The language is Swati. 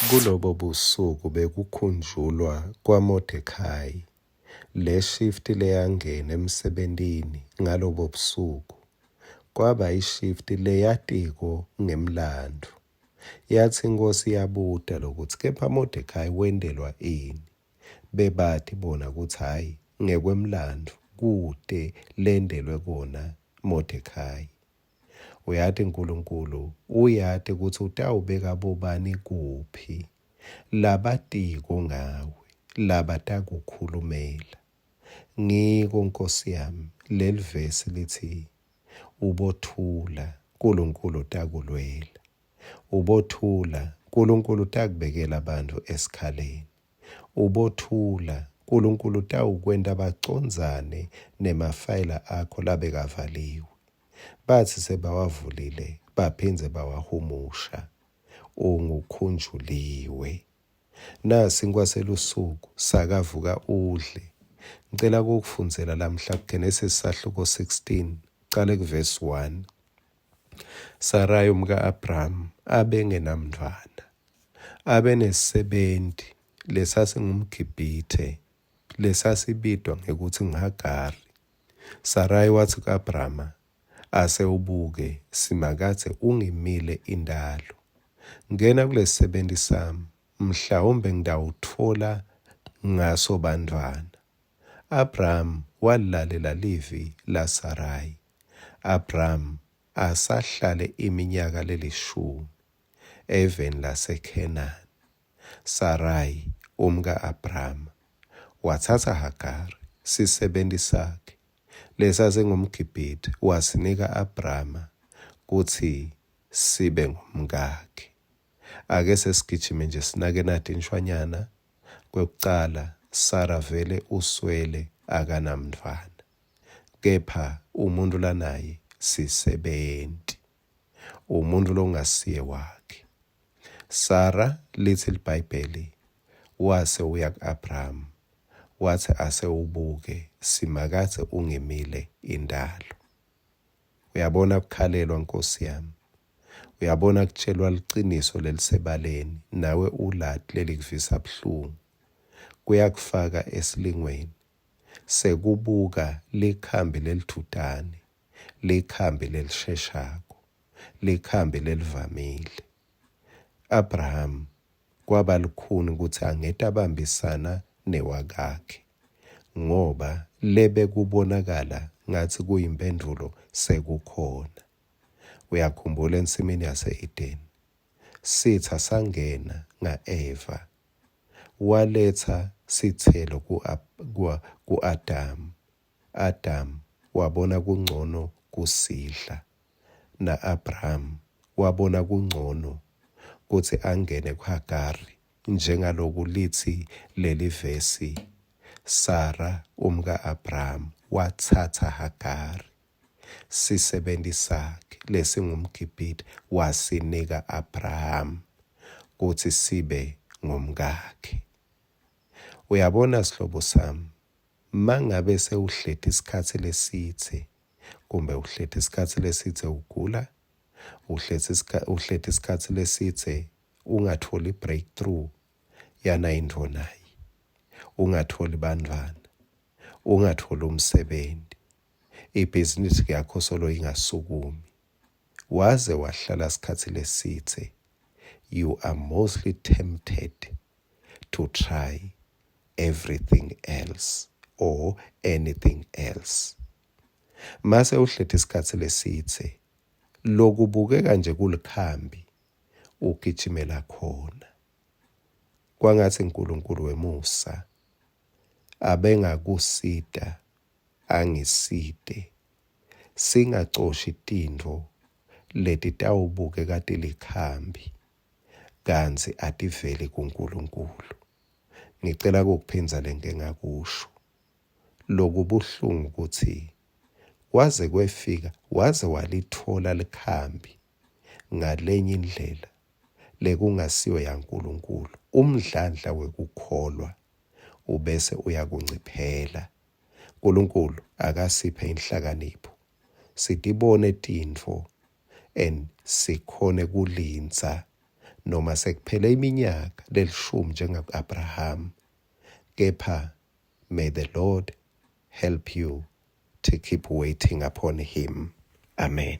Kulobo busuku bekukhunjulwa kwaModekhayi, leshifti leyangena emsebentini ngalobo busuku kwaba yishifti leyatiko ngemlandvo. Yatsi inkhosi iyabuta lokutsi kepha Modekhayi wentelwa ini? Bebati bona kutsi hhayi ngekwemlandvo kute lentelwe kona Modekhayi. Uyati Nkulunkulu uyati kutsi utawubeka bobani kuphi labatiko ngawe labatakukhulumela. Ngiko Nkosi yami lelivesi litsi ubothula Nkulunkulu utakulwela. Ubothula Nkulunkulu utakubekela bantfu esikhaleni. Ubothula Nkulunkulu utawukwenta bacondzane nemafayela akho labekavaliwe. Batsi sebawavulile baphindze bawahumusha. Ungukhunjuliwe. Nasi sinkwa selusuku, sakavuka udle. Ngicela kukufundzela lamhla kuGenesis sahluko 16, cale kuvesi 1. Sarayi umka-Abraham abengenamntfwana. Abenesisebenti lesasingumGibhithe lesasibitwa ngekutsi nguHagari. Sarayi watsi ku-Abrama, Ase ubuke, Simakadze ungimile intalo. Ngena kulesisebenti sami, mhlawumbe ngitawutfola ngaso bantfwana. Abrama walilalela livi laSarayi. Abrama asahlale iminyaka lelishumi eveni laseKhenani. Sarayi, umka-Abrama, watsatsa Hagari, sisebenti sakhe lesasingumGibhithe, wasinika Abrama kutsi sibe ngumkakhe. Ake sesigijime nje sinake nati inshwanyana. Kwekucala, Sara vele uswele akanamntfwana. Kepha umuntfu lanaye sisebenti, umuntfu longasiye wakhe. Sara, litsi liBhayibheli, wase uya ku-Abrahama, watsi, Ase ubuke, Simakadze ungimile intalo. Uyabona kukhalelwa, Nkosi yami. Uyabona kutshelwa liciniso lelisebaleni, nawe ulati lelikuvisa buhlungu. Kuyakufaka esilingweni sekubuka likhambi lelidvutane, likhambi lelisheshako. likhambi lelivamile. Abraham kwaba lukhuni kutsi angete abambisana newakakhe ngoba lebekubonakala ngatsi kuyimphendvulo sekukhona. Uyakhumbula ensimini yase-Edeni, sitsa sangena nga-Eva waletsa sitselo ku-Adamu. Adamu wabona kuncono kusidla na-Abraham wabona kuncono kutsi angene kuHagari njengaloku litsi lelivesi Sara umka-Abraham watsatsa Hagari sisebenti sakhe lesingumGibhithe wasinika Abraham kutsi sibe ngumkakhe. Uyabona sihlobo sami, mangabe sewuhleti sikhatsi lesidze kumbe uhleti sikhatsi lesidze ugula, uhleti uhleti sikhatsi lesidze ungatfoli breakthrough yanayintfo nayi, ungatfoli bantfwana, ungatfoli umsebenti, ibhizinisi yakho solo ingasukumi, waze wahlala sikhatsi lesidze, you are mostly tempted to try everything else or anything else. Mase uhleti isikhatsi lesidze lokubukeka nje kulikhambi ugijimela khona. Kwangatsi uNkulunkulu wemusa abengakusita angisite singacoshi tintfo letitawubukeka tilikhambi kantsi ativeli kuNkulunkulu. Ngicela kukuphindza lengike ngakusho. Lokubuhlungu kutsi kwaze kwefika waze walitfola likhambi ngalenye indlela lekungasiyo yaNkulunkulu, umdlandla wekukholwa ubese uyakunciphela. Nkulunkulu akasiphe inhlakanipho sitibone tintfo and sikhone kulindza. Noma sekuphele iminyaka lelishumi njengaku-Abraham, kepha may the Lord help you to keep waiting upon him. Amen.